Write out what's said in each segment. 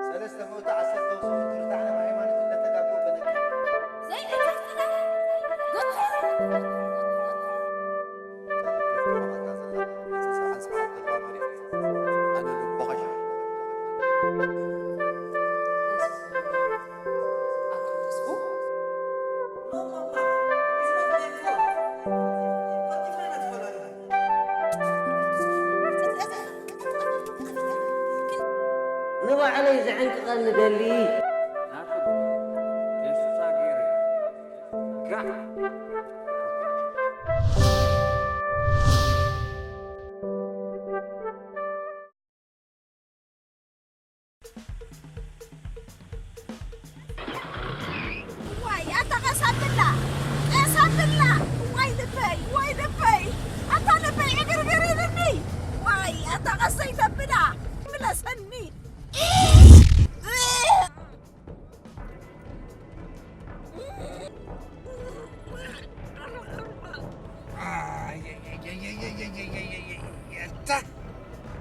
ሰለስተ መቶ ዓሰርተ ወሰኑ ትርታዕና ብሃይማኖት እንደተጋቡ በነቀ ዘይእተፍትነ ንባዕለይ ዘዕንቅቐኒ ደሊ። ናቱ፣ ቴስታ ገይረ። ጋዕ። ዋይ፣ ኣታ ቀስ ኣብላ፣ ቀስ ኣብላ። ዋይ ልበይ፣ ዋይ ልበይ። ኣታ ልበይ ዕግርግር ኢልኒ። ዋይ፣ ኣታ ቀስ ዘይተብላ። ምለሰኒ። ኣታ፣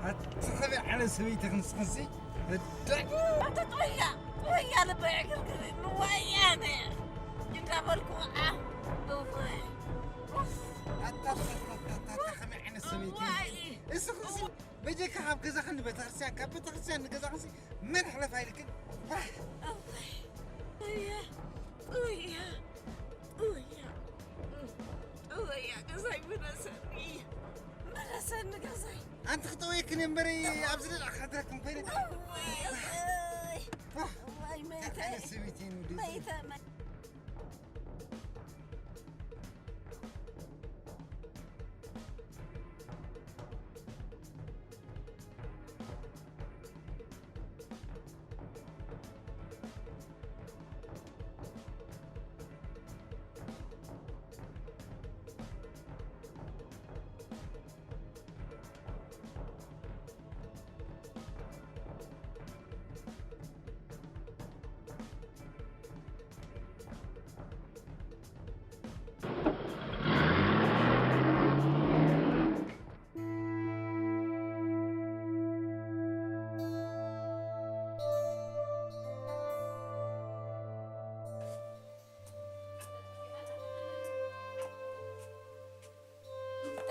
ኣታ ኸመይ ዓይነት ሰበይቲ ክንስኽሲ? እደይ። ኣታ ጦያ፣ ጦያ ልበይ ዕግርግር ኢልኒ። ዋይ ኣነ እንዳበልኩ፣ ኣ፣ እዋይ። ኣታ፣ ኣታ፣ ኣታ፣ ኣታ፣ ከመይ ዓይነት ሰበይቲ? ዋይ። እስኽሲ በጀካ ካብ ገዛኽን ንቤተክርስትያን፣ ካብ ቤተክርስትያን ንገዛኽንሲ መን ሕለፍ ኣይልክን? ዋይ። እዋይ። ጦያ፣ ጦያ፣ ጦያ። ጦያ፣ ገዛይ ምለሰኒ። ምለሰኒ ገዛይ። ኣንቲ ክጠውየክን እምበሪ ኣብዚ ደላዕ ክሕድረክን ኮይነ። እዋይ፣ እዋይ። ዋህ፣ እዋይ፣ መይተ። እንታይ ዓይነት ሰበይቲ እዩ ንወዲ እዚ? መይተ፣ መ-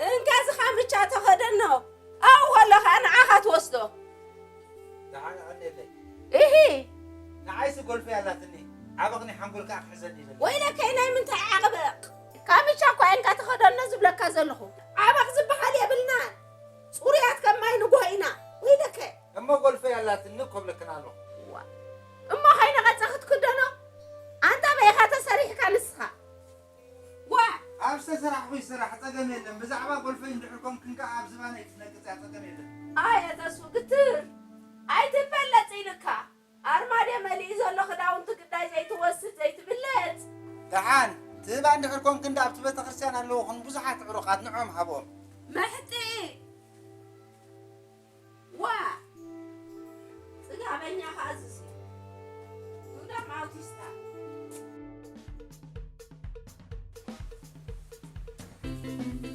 እንካ እዚ ካምቻ ተኸደኖ፣ ኣብኡ ከሎ ኸኣ ንዓኻ ትወስዶ። ደሓን ቀንየለይ። እሂ። ንዓይሲ ጎልፈይ ኣላትኒ፣ ዓበቕኒ ሓንጎል ከኣ ክሕዘኒ ይደሊ። ወይለከይ ናይ ምንታይ ዓቕበቕ? ካምቻ እኳ እንካ ተኸደኖ ዝብለካ ዘለኹ። ዓበቕ ዝበሃል የብልናን። ጽሩያት ከም ማይ ንግሆ ኢና። ወይለከ። እሞ ጎልፈይ ኣላትኒ እኮ እብለክን ኣለኹ። ዋ። እሞ ከይነቐጸ ክትክደኖ? ኣንታ በይኻ ተሰሪሕካ ንስኻ። ዋ! ኣብ ዝተሰራሕኹ ይስራሕ፣ ጸገም የለን። ብዛዕባ ጎልፈይ እንድሕር ኮንክን ከኣ ኣብ ዝባነይ ክትነቅጽ እያ፣ ጸገም የለን። ኣየ ተስፉ ግትር፣ ኣይትበለጽ ኢልካ። ኣርማድዮ መሊኡ ዘሎ ክዳውንቲ ግዳይ ዘይትወስድ ዘይትብለጽ። ደሓን፣ ትህባ እንድሕር ኮንክን ደኣ ኣብቲ ቤተክርስትያን ኣለዉ ኹን ብዙሓት ዕሩቓት፣ ንዕኦም ሃብኦም። መሕጥኢ! ዋ! ጽጋበኛ ከኣ ዝሲ። ጉዳም ኣውቲስታ።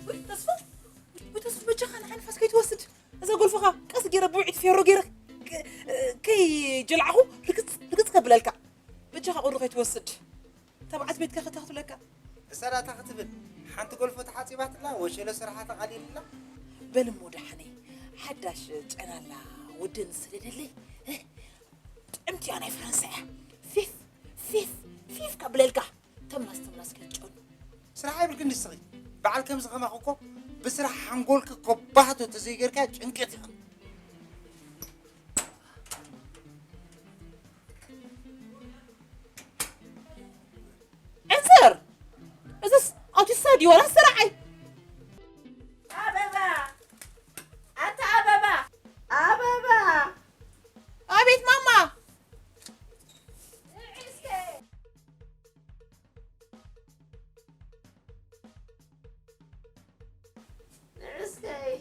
ውይ፣ ተስፉ! ውይ፣ ተስፉ፣ በጃኻ ንዓይ ንፋስ ከይትወስድ። እዛ ጎልፍኻ ቀስ ገይረ ብውዒት ፌሮ ገይረ ከ-፣ ከይጀላዕኹ ርግጽ፣ ርግጽ ከብለልካ። በጃኻ ቁሪ ከይትወስድ። ተባዓት ቤትካ ከታኽትለካ። እሳ ዳታ ክትብል ሓንቲ ጎልፎ ተሓጺባትላ፣ ወሸሎ ስራሓ ተቓሊልላ። በል እሞ ደሓነይ፣ ሓዳሽ ጨናላ ወደን ዝሰደደለይ፣ እ፣ ጥዕምቲ እያ ናይ ፈረንሳ እያ። ፊፍ፣ ፊፍ፣ ፊፍ ከብለልካ። ተምላስ፣ ተምላስ ከጨኑ። ስራሕ ኣይብልክን ንስኺ። በዓል ከምዚ ከማኺ እኮ ብስራሕ ሓንጎልኪ እኮ ባህቶ ተዘይገርካ ጭንቀት ኢኺ። ዕንስር! እዝስ ኣውቲስታ ድዩ ዋላ ሰራዓይ? ኣበባ! ኣታ ኣበባ! ኣበባ! ኣቤት ማማ! ንዕስከ! ንዕስከይ!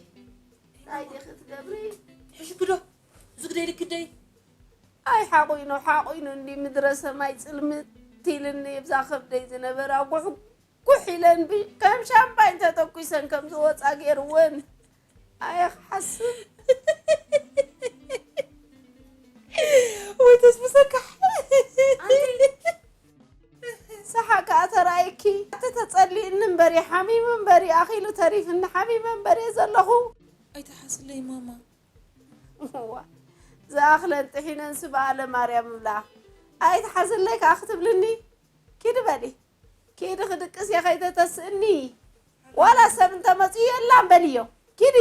እንታይ ዲኺ ትገብሪ? ሕሽኪ ዶ? ዝግደይ ልግደይ? ኣይ፣ ሓቑኑ ሓቑኑ እንዲ ምድረ ሰማይ ጽልምት ኢልኒ። እብዛ ከብደይ ዝነበራ ጉሕጉሕ ኢለን ብ-፣ ከም ሻምፓኝ ተተኲሰን ከም ዝወጻ ገይርወን። ኣየ ክሓስብ። ወይ ተስፍሰካ። ኣንቲ ሰሓ ከኣ ተራእየኪ። ኣቲ ተጸሊእኒ እምበር እየ ሓሚመ እምበር እየ ኣኺሉ ተሪፍኒ። ሓሚመ እምበር እየ ዘለኹ። ኣይትሓስለይ ማማ። እዋ፣ ዝኣኽለን ጥሒነን ስብኣለ ማርያም እብላ። ኣይትሓዝለይ ከኣ ክትብልኒ? ኪዲ በሊ። ኪዲ ክድቅስ እየ ከይተተስእኒ። ዋላ ሰብ እንተመጽኡ የላን በልዮ። ኪዲ።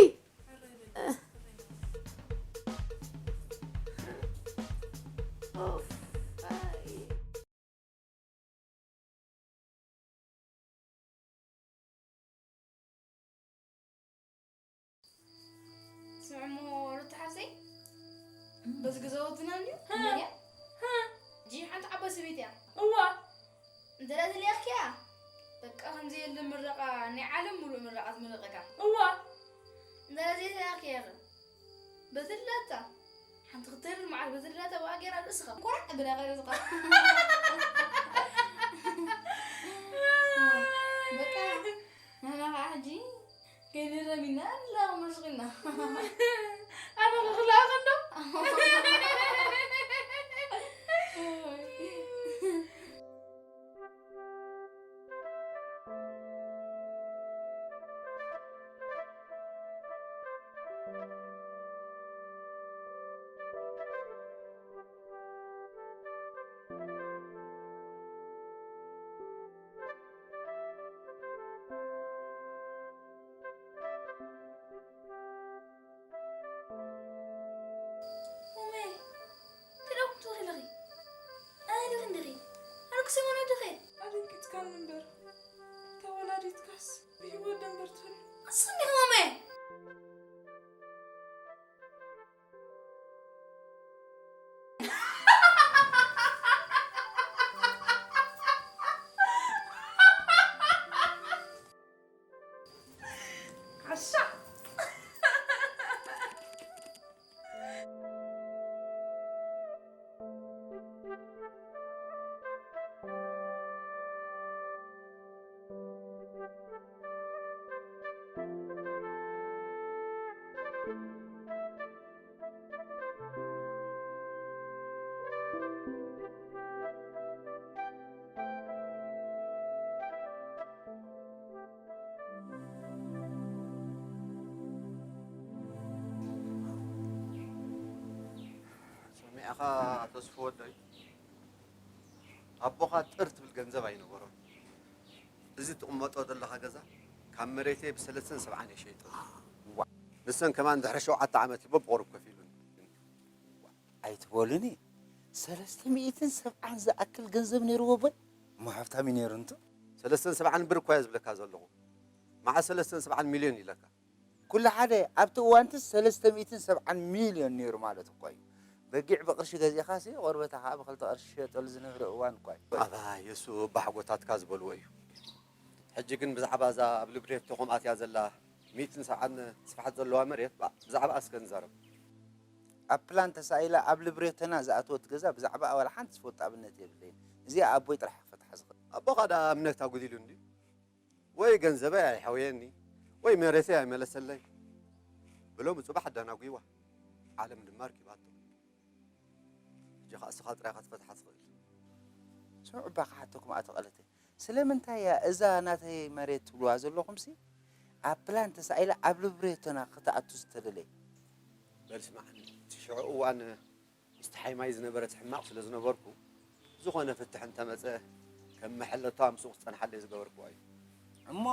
ኡፍ፣ ኣይ። ስምዕሞ ሩታ ሓፍተይ፣ በዚ ገዛውትና እንድዩ ሃ። መን እያ? ሃ። ጂ ሓንቲ ዓባይ ሰበይቲ እያ። እዋ። እንተ ደኣ ተለኢኽኪያ፣ በቃ ከምዚ የለ ምረቓ፣ ናይ ዓለም ሙሉእ ምረቓ ትምረቐካ። እዋ። እንተ ደኣ ዘይተለኢኽኪያ ኸ? በትላታ። ሓንቲ ክትተርር መዓል በትላታ ብኣ ገይራ ርእስኻ ኮራዕ ኣቢላ ኸይዳ ዝቐር። በቃ፣ ንሕና ኸዓ ሕጂ ከይንረም ኢና፣ ንላቕ መሽኺና። ኣነ ክኽልኣኸ እንዶ? ኦሜ፣ እንታይ ደኣ ክትብሊ ኣለኺ? ኣነ ዲኺ እንዲኺ? ኣነ ክሰማን ወደኺ? ኣደንጊጽካኒ እምበር፣ እታ ወላዲትካስ ብህይወት ደኣ እምበር ትህሉ። ኣስኒ ኦሜ! ዓሻ። ሰሚዕኻ ተስፉ ወደይ፣ ኣቦኻ ጥር ትብል ገንዘብ ኣይነበሮን። እዚ ትቕመጦ ዘለኻ ገዛ ካብ መሬተይ ብሰለስተን ሰብዓን እየ ሸይጠ። ዋ። ንሰን ከማን ድሕሪ ሸውዓተ ዓመት ይቦ ብቑሩብ ከፊሉኒ። ዋ፣ ኣይትበሉኒ። ሰለስተ ሚእትን ሰብዓን ዝኣክል ገንዘብ ነይርዎ ኣቦይ? እሞ ሃብታም እዩ ነይሩ እንቱ። ሰለስተን ሰብዓን ብር እኳ እየ ዝብለካ ዘለኹ። መዓስ ሰለስተን ሰብዓን ሚልዮን ኢለካ? ኩሉ ሓደ፣ ኣብቲ እዋንትስ ሰለስተ ሚእትን ሰብዓን ሚልዮን ነይሩ ማለት እኮ እዩ። በጊዕ ብቕርሺ ገዚእኻሲ፣ ቆርበታ ኸዓ ብኽልተ ቅርሺ ዝሸጠሉ ዝነበረ እዋን እኳ እዩ። ኣባይ፣ እሱ ኣቦሓጎታትካ ዝበልዎ እዩ። ሕጂ ግን ብዛዕባ እዛ ኣብ ልብሬቶ ከምኣትያ ዘላ ሚእትን ሰብዓን ስፍሓት ዘለዋ መሬት፣ ባ-፣ ብዛዕባኣ እስከ ንዛረብ። ኣብ ፕላን ተሳኢላ ኣብ ልብሬቶና ዝኣተወት ገዛ ብዛዕባኣ ዋላ ሓንቲ ዝፈልጦ ኣብነት የብለይን። እዚኣ ኣቦይ ጥራሕ ክፈትሓ ዝኽእል። ኣቦኻ ደኣ እምነት ኣጉዲሉ እንድዩ። ወይ ገንዘበይ ኣይሓውየኒ፣ ወይ መሬተይ ኣይመለሰለይ። ብሎሚ ጽባሕ ኣዳናጒዋ። ዓለም ድማ ኣርኪባቶ። ሕጂ ኸኣ እስኻ ጥራይ ኢኻ ትፈትሓ ትኽእል። ስምዑ እባ ክሓተኩም ኣቶ ቀለተ፣ ስለምንታይ እያ እዛ ናተይ መሬት ትብልዋ ዘለኹምሲ ኣብ ፕላን ተሳኢላ ኣብ ልብሬቶና ክትኣቱ ዝተደለየ? በል ስማዕኒ፣ እቲ ሽዑ እዋን ምስቲ ሓይማይ ዝነበረት ሕማቕ ስለ ዝነበርኩ፣ ዝኾነ ፍትሕ እንተመጸ ከም መሐለታ ምስኡ ክጸንሓለይ ዝገበርክዋ እዩ። እሞ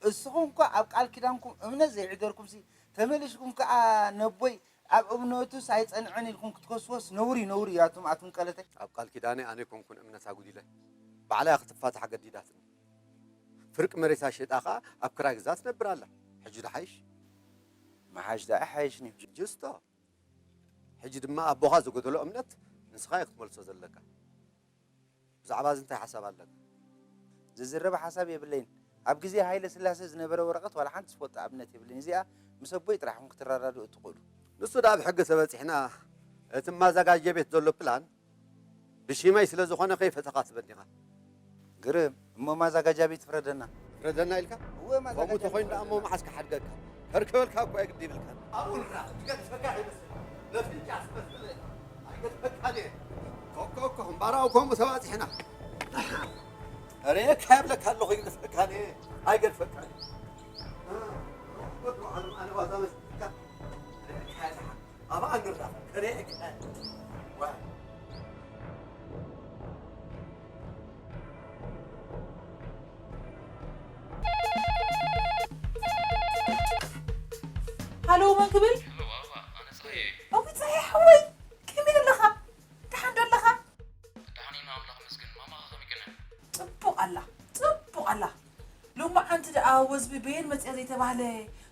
እስኹም እኮ ኣብ ቃል ኪዳንኩም እምነት ዘይሕደርኩምሲ፣ ተመሊስኩም ከኣ ነቦይ ኣብ እምነቱስ ኣይጸንዐን ኢልኩም ክትከስዎስ ነውሪ ነውሪ እዩ ኣቱም ኣቱም ቀለተይ። ኣብ ቃል ኪዳነይ ኣነ ኣይኮንኩን እምነት ኣጉዲለ። ባዕላ እያ ክትፋታሕ ገዲዳትኒ። ፍርቂ መሬታ ሸይጣ ከኣ ኣብ ክራይ ገዛ ትነብር ኣላ። ሕጂ ዶ ሓይሽ? ምሓሽ ደኣ ኣይሓይሽን እዩ። ጅስቶ። ሕጂ ድማ ኣቦኻ ዝጎደሎ እምነት ንስኻ ኢኻ ክትመልሶ ዘለካ። ብዛዕባ እዚ እንታይ ሓሳብ ኣለካ? ዝዝረብ ሓሳብ የብለይን። ኣብ ግዜ ሃይለ ስላሴ ዝነበረ ወረቐት ዋላ ሓንቲ ዝፈልጦ ኣብነት የብለይን። እዚኣ ምስ ኣቦይ ጥራሕ ኢኹም ክትረዳድኡ እትኽእሉ። ንሱ ደኣ ብሕጊ ተበጺሕና፣ እ፣ እቲ ማዘጋጃ ቤት ዘሎ ፕላን ብሽመይ ስለ ዝኾነ ከይፈተኻ ትበኒ ኢኻ። ግርም፣ እሞ ማዘጋጃ ቤት ፍረደና። ፍረደና ኢልካ? እወ፣ ማዘጋጃ ከምኡ ተኾይኑ ቤት ደኣ እሞ ፍረደና። መዓስ ክሓድገካ? ከርከበልካ እኮ የግዲ ይብልካ። ኣብኡ ንራኸብ፣ ትገድፈካ ይመስል። ለፍንጫ ኣስመስለ። ኣይገድፈካን እየ። ኮኮ፣ ኮኮ፣ እምባራው ከምኡ ተባጺሕና። ርኤካ ይብለካ ኣለኹ፣ ይግድፈካን እየ። ኣይገድፈካን እየ። እ፣ ወዱ ዓለም ኣነ ዋዛ መስልካ። ርኤካ ይብለካ። ኣብኣ ንራኸብ፣ ክርእየካ። ዋይ። ሃሎ፣ መን ክብል? ሃሎ፣ ኣበባ፣ ኣነ ጸሃየ እየ። እውይ፣ ጸሃየ ሓወይ፣ ከመይ ኣለኻ? ደሓን ዶ ኣለኻ? ደሓን እየ፣ ኣምላኽ ይመስገን። ማማ ከ ከመይ ቀንያ? ጽቡቕ ኣላ፣ ጽቡቕ ኣላ። ሎማዓንቲ ደኣ ወዝቢ በየን መጽያ ዘይተባህለ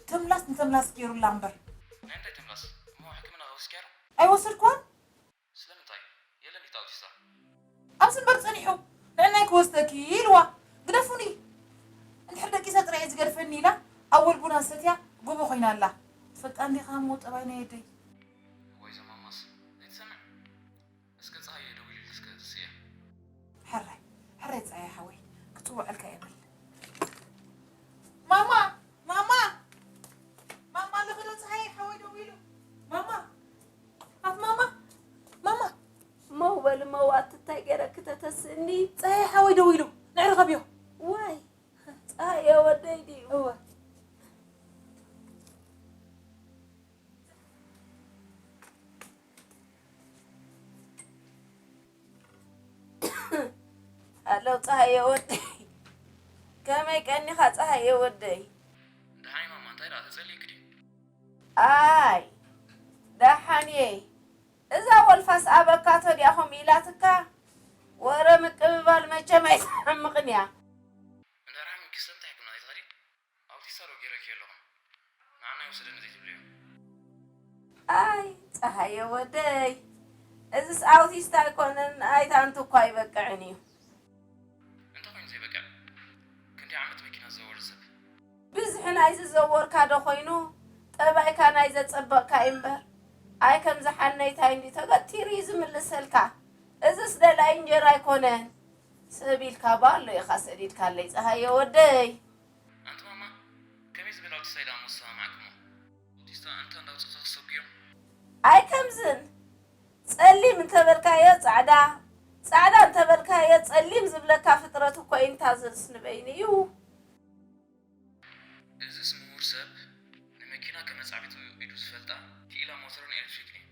ተምላስ ንተምላስ ገይሩላ እምበር። ናይ እንታይ ተምላስ? እሞ ሕክምና ከ ወሲድካዮ ዶ? ኣይወሰድኩዋን። ስለምንታይ? የለን ድዩ ኣውቲስታ? ኣብዚ እምበር ጸኒሑ፣ ንዕናይ ክወስደኪ ኢልዋ። ግደፉኒ። እንድሕር ደቂሰ ጥራይ እየ ዝገድፈኒ ኢላ፣ ኣወል ቡና ሰትያ፣ ጎቦ ኮይና ኣላ። ትፈልጣ እንዲኻ እሞ ጠባይ ናይ ኣደይ። ወይ ዘማማስ፣ ዘይትሰምዕ። እስከ ጸሃየ ደዊሉልኪ እስከ ትስእያ። ሕራይ፣ ሕራይ ጸሃየ ሓወይ፣ ክጽውዐልካ እየ በል። ማማ፣ ማማ፣ ማማ፣ ኣለኺ ዶ? ጸሃየ ሓወይ ደዊሉ። ማማ፣ ኣት ማማ፣ ማማ። መው በሊ መው፣ ኣቲ እንታይ ገይረኪ ተተስእኒ? ጸሃየ ሓወይ ደዊሉ፣ ንዕረኸብዮ። ዋይ፣ ጸሃየ ወደይ ድዩ? እወ። ኣሎ ጸሃየ ወደይ። ከመይ ቀኒኻ ጸሃየ ወደይ? ደሓን እየ ማማ፣ እንታይ ደኣ ተጸሊእኪ ድዩ? ኣይ፣ ደሓን እየ። እዛ ወልፋስ ኣበካቶ ድያ ከምኡ ኢላትካ? ወረ ምቅብባል መቸም ኣይትሓምቕን እያ። እንዳ ራሕሚ ክስተን እንታይ ይኩን ኣይትኸዲ? ኣውቲስታ ዶ ገይረኪ ኣለኹ? ንዓና ይወሰደኒ ዘይትብልዮ? ኣይ፣ ጸሃየ ወደይ። እዝስ ኣውቲስታ ኣይኮነን፣ ኣይታንቱ እኳ ኣይበቅዕን እዩ። እንታይ ኮይኑ ዘይበቅዕ? ክንደይ ዓመት መኪና ዝዘወረ ሰብ? ብዝሒ ናይ ዝዘወርካ ዶ ኮይኑ፣ ጠባይካ ናይ ዘጸበቕካ እዩ እምበር፣ ኣይ ከምዚ ሓነይታይ እንዲ ተገቲሩ እዩ ዝምልሰልካ። እዝስ ደላይ እንጀራ ኣይኮነን። ሰብ ኢልካ ባሎ ኢኻ ሰዲድካለይ፣ ጸሃየ ወደይ። ኣንቲ ማማ፣ ከመይ ዝበለ ኣውቲስታ ኢላ እሞ ዝሰማማዕክሞ? ኣውቲስታ ኣንታ እንዳውጻእካ ክሰጉዮም? ኣይ ከምዝን፣ ጸሊም እንተበልካዮ ጻዕዳ፣ ጻዕዳ እንተበልካዮ ጸሊም ዝብለካ ፍጥረት እኮ ይንታዘዝ ንበይኑ እዩ። እዝስ ምሁር ሰብ ንመኪና ከም መጻዕቢቱ ኢዱ ዝፈልጣ ክኢላ ሞተርን ኤሌክትሪክን እዩ።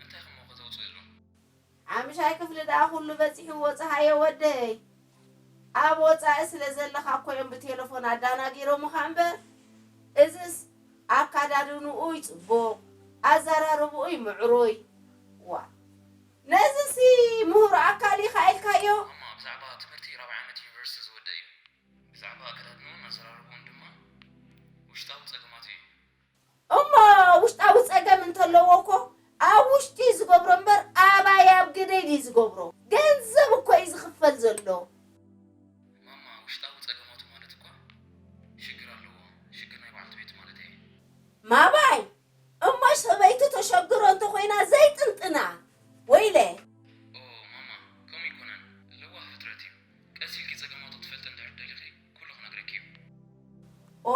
እንታይ ከ እሞ ከ ዘውጽእ ኣሎ? ሓምሻይ ክፍሊ ደኣ ኩሉ በጺሕዎ ጸሃየ ወደይ። ኣብ ወጻኢ ስለ ዘለኻ እኮ እዮም ብቴለፎን ኣዳናጊሮምኻ እምበር፣ እዝስ ኣካዳድንኡ ይጽቡቕ፣ ኣዘራርብኡ ይምዕሩይ። ዋ፣ ነዝሲ ምሁር ኣካል ኢኻ ኢልካዮ? ማማ፣ ብዛዕባ ትምህርቲ ራብዓይ ዓመት ዩኒቨርሲቲ ዝወደእ እዩ። ብዛዕባ ኣከዳድንኡን ኣዘራርብኡን ድማ ውሽጣዊ ጸገማቱ እዩ። እሞ ውሽጣዊ ጸገም እንተለዎ እኮ ኣብ ውሽጢ እዩ ዝገብሮ እምበር ኣባይ ኣብ ግደይ ድዩ ዝገብሮ? ገንዘብ እኮ እዩ ዝኽፈል ዘሎ። ማማ፣ ውሽጣዊ ጸገማቱ ማለት እኳ ሽግር ኣለዎ፣ ሽግር ናይ በዓልቲ ቤቱ ማለት እየ። ማባይ፣ እሞ ሰበይቱ ተሸግሮ እንተኾይና ዘይጥንጥና? ወይለ። ኦ ማማ፣ ከምኡ ኣይኮነን፣ ለዋህ ፍጥረት እዩ። ቀስ ኢልኪ ጸገማቱ ክትፈልጢ እንድሕር ደሊኺ ኩሉ ክነግረኪ እዩ። ኦ፣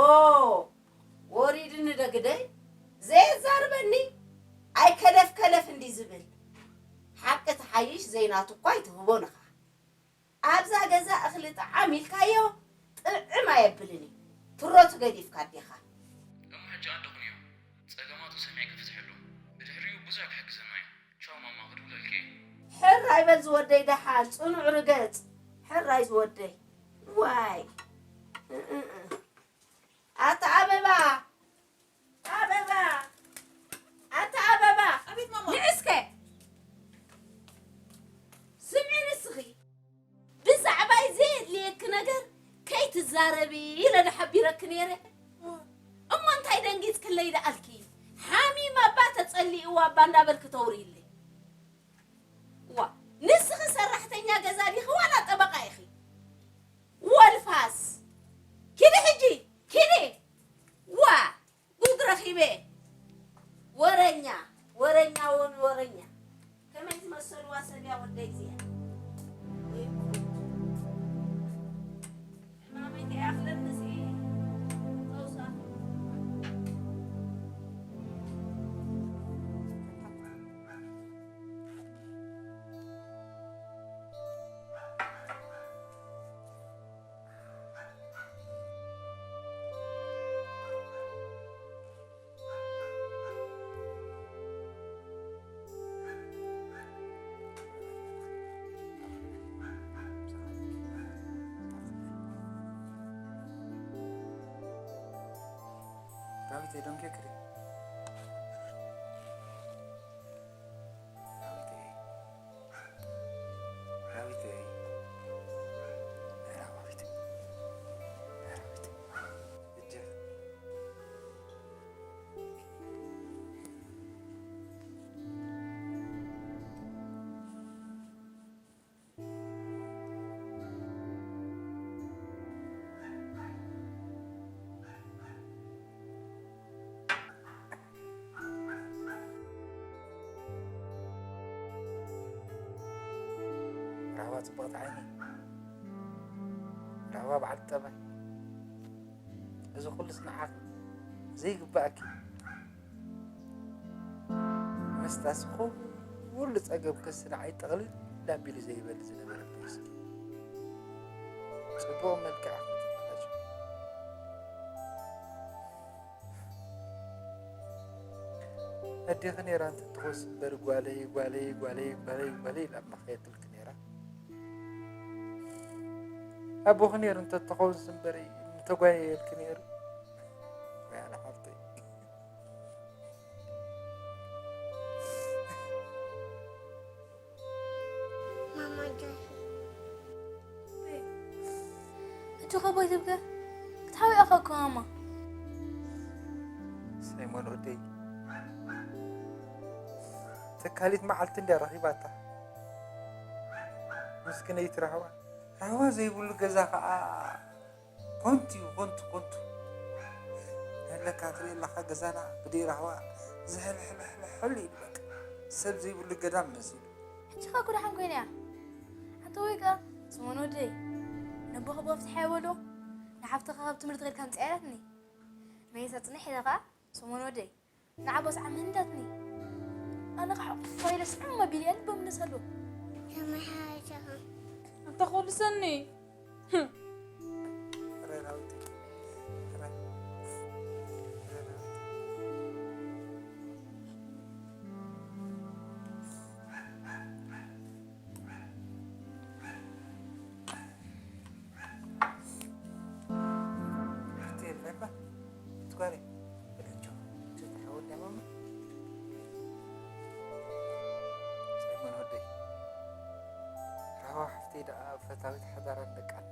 ወሪድኒ ዶ ግደይ? ዘየዛርበኒ? ኣይ ከለፍ ከለፍ እንዲ ዝብል። ሓቂ ትሓይሽ ዘይናቱ እኳ ኣይትህቦን ኢኻ። ኣብዛ ገዛ እኽሊ ጥዓም ኢልካዮ ጥዕም ኣየብልን እዩ። ትሮቱ ገዲፍካ ኣዴኻ። እሞ ሕጂ ኣደ ኩንዮ። ጸገማቱ ሰሚዐ ክፍትሐሉ። ብድሕሪኡ ብዙሕ ክሕግዘና እዩ። ቻው ማማ፣ ክድውለልኪ እየ። ሕራይ በል ዝወደይ ደሓን፣ ጽኑዕ ርገጽ። ሕራይ ዝወደይ። ዋይ። እ፣ እ፣ እ። ኣታ ኣበባ! ኣበባ! ኣታ ኣበባ! ኣቤት ማማ። ንዒ እስከ። ስምዒ ንስኺ። ብዛዕባይ ዘየድልየኪ ነገር ከይትዛረቢ ኢለ ዶ ሓቢረኪ ነይረ? እሞ እንታይ ደንጊጽክለይ ደኣልኪ? ሓሚማ እባ ተጸሊእዋ እባ እንዳበልኪ ተውርይለይ። ዋ፣ ንስኺ ሰራሕተኛ ገዛ ዲኺ ዋላ ጠበቓ ኢኺ? ወልፋስ! ኪዲ ሕጂ፣ ኪዲ! ዋ፣ ጉድ ረኺበ። ወረኛ፣ ወረኛ፣ ወን-፣ ወረኛ። ሰልዋ ሰልያ ወደይ እዚኣ። ወይ ጉድ። ሕማመይ ከይኣኽለኒ እዚ ተውሳኽ። ዳዊት፣ I don't get it. ዳዊት፣ ዳዊት፣ ዳዊት፣ ዳዊት፣ እጀ ራህዋ ጽብቕቲ ዓይኒ፣ ራህዋ በዓል ጠባይ፣ እዚ ኩሉስ ንዓኺ ዘይግባኣኪ። መስታስ ኩሉ ጸገምክስ ንዓይ ጠቕልል ኣቢሉ ዘይበል ዝነበረ ፕሪንስ። ጽቡቕ መልክዕ ክትበላሽ። ኣዴኺ ነይራ እንተትኾንስ እምበር ጓለይ፣ ጓለይ፣ ጓለይ፣ ጓለይ፣ ጓለይ ኢላ እማ ከየትልኪ ነይራ። ኣቦኺ ነይሩ እንተትኾንስ እምበር ምተጓየየልኪ ነይሩ። ወይ ኣነ ሓፍተይ። ማማ ጃሂ። እቱ ኸቦይ ትብከ ክትሓዊ ኣኸ እኮ ማማ። ሳይሞን ወደይ፣ ተካሊት መዓልቲ እንድያ ረኺባታ። ምስክነይቲ ራህዋ። ራህዋ ዘይብሉ ገዛ ኸኣ ኮንቱ እዩ፣ ኮንቱ፣ ኮንቱ። ነለካ ትርኢ ኣለኻ ገዛና ብደይ ራህዋ ዝሕልሕልሕልሕል ኢሉ በቃ። ሰብ ዘይብሉ ገዳም መሲሉ። ሕጂ ኸ እኮ ደሓን ኮይና እያ። ሓንቲ ወይ ከኣ፣ ስሞን ወደይ፣ ነቦኻ ብኸፍትሓ ይበሎ፣ ንሓፍትኻ ካብ ትምህርቲ ኸድካ ኣምጽኣያትኒ። መይሳ ጽንሕ ኢለ ኸኣ፣ ስሞን ወደይ፣ ንዓ ቦስ ዓመ እንዳትኒ። ኣነ ኸዓ ኮይለ ስዕም ኣቢለ እየ ልበ ምለሰሉ። ከመይ ሓይሻኻ? ኣንታ ኾልሰኒ። ሳይሞን ወደይ፣ ራህዋ ሓፍተይ ደኣ ፈታዊት ሓዳራን ደቃን።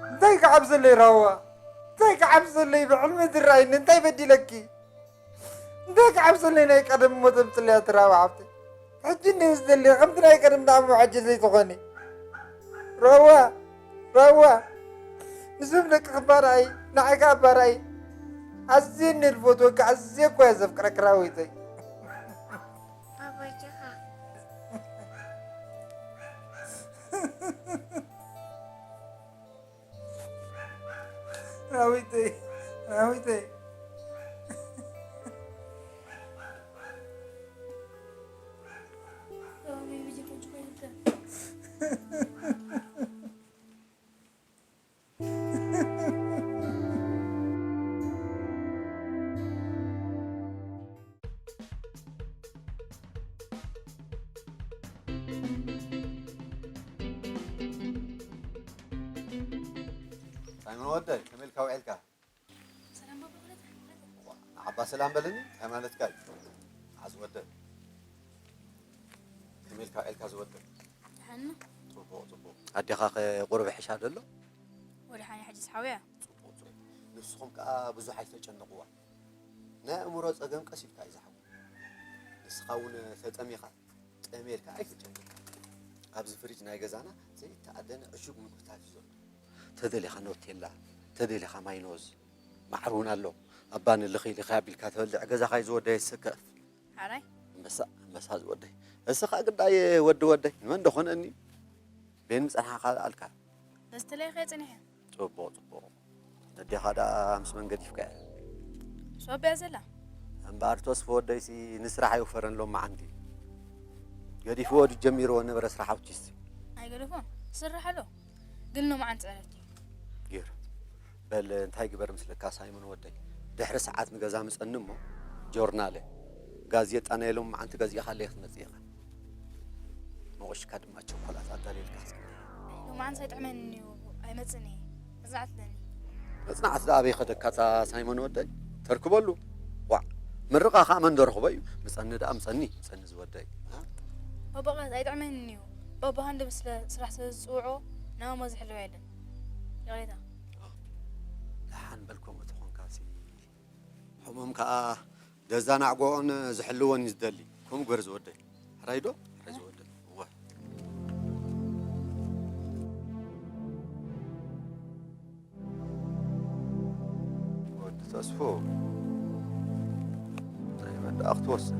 እንታይ ክዓብ ዘለይ ራዋ? እንታይ ክዓብሰለይ ብሕልሚ ዝረኣይኒ እንታይ በዲለኪ? እንታይ ክዓብሰለይ ናይ ቀደም ሞት ኣምፅለያ ትራዊ ሓፍተይ። ሕጂ እንዲዩ ዝደሊ ከምቲ ናይ ቀደም ደኣ መውዓጀ ዘይትኾኒ። ረዋ ረዋ ንስም ደቂ ክባራይ ንዓይ ከዓ ባራይ ኣዝየ እኒ ዝፈትወካ ኣዝየ እኮ እየ ዘፍቅረኪ ራዊተይ። ኣባጃኻ ራዊተይ ራዊተይ ሳይሞን ወደይ ከመይ ኢልካ ውዒልካ? ሰላም ባባ ኩለት። ንዓባ ሰላም በለኒ። እንታይ ማለትካ እዩ? ዓዝ ወደይ ከመይ ኢልካ ውዒልካ ዝወደይ? ደሓን ነው። ጽቡቕ ጽቡቕ። ኣዴኻ ከ ቁሩብ ይሕሻ ደሎ? ወደ ሓኒ ሕጂ ዝሓውያ። ጽቡቕ ጽቡቕ። ንስኹም ከኣ ብዙሕ ኣይተጨንቕዋ። ናይ ኣእምሮ ጸገም ቀስ ኢልካ እዩ ዝሓዊ። ንስኻ እውን ተጠሚኻ ጠሜልካ ኣይትጨንቕ። ኣብዚ ፍሪጅ ናይ ገዛና ዘይተኣደነ ዕሹግ ምግብታት እዩ ዘሎ። ተደሊኻ ኖቴላ፣ ተደሊኻ ማይኖዝ፣ ማዕር እውን ኣሎ። ኣባኒ ልኺ ልኺ ኣቢልካ ተበልዕ ገዛኻ እዩ ዝወደይ ስከፍ። ሓራይ? ኣንበሳ፣ ኣንበሳ ዝወደይ። እስኻ ግዳይ ወዲ ወደይ፣ ንመን ደኾነኒ? ቤን ምጸንሓኻ ኣልካ? በዚ ተለይኸ ጽኒሐ። ጽቡቕ፣ ጽቡቕ። ነዴኻ ደኣ ምስ መን ገዲፍካያ? ሶብያ ዘላ። እምበኣር ተስፎ ወደይሲ ንስራሕ ኣይወፈረን ሎመዓንቲ። ገዲፍዎ ድዩ ጀሚርዎ ነበረ ስራሕ ኣውቲስቲ? ኣይገደፎን። ስራሕ ኣሎ። ግን ሎመዓንቲ ዕረፍቲ እዩ። ገይሩ። በል እንታይ ግበር ምስለካ ሳይሞን ወደይ። ድሕሪ ሰዓት ንገዛ ምጸኒ እሞ ጆርናለ፣ ጋዜጣ ናይ ሎመዓንቲ ገዚእኻለይ ክትመጽእ ኢኻ። መቑሽካ ድማ ቸኮላት ኣዳልየልካ ክትከይድ። ሎማዓንስ ኣይጥዕመንን እዩ፣ ኣይመጽእን እየ። መጽናዕቲ ኣለኒ። መጽናዕቲ ደኣ ኣበይ ከደካ እታ ሳይሞን ወደይ? ተርክበሉ። ዋዕ፣ ምርቓ ኸኣ መን ዶ ረኽቦ እዩ? ምጸኒ ደኣ ምጸኒ፣ ምጸኒ ዝወደይ። አ? ባባ ቐስ ኣይጥዕመንን እዩ። ባባ ሃንደ ስለ ስራሕ ስለ ዝጽውዖ፣ ናብ እሞ ዝሕልዋ የለን። ይቕሬታ። ደሓን በል ከምኡ ተኾንካሲ። ሕሙም ከኣ ዘዘናግዖን ዝሕልዎን እዩ ዝደሊ። ከምኡ ግበር ዝወደይ። ሕራይ ዶ? ሕራይ ዝወደይ። እወ። ወዲ ተስፉ፣ ናይ መን ደኣ ክትወስድ?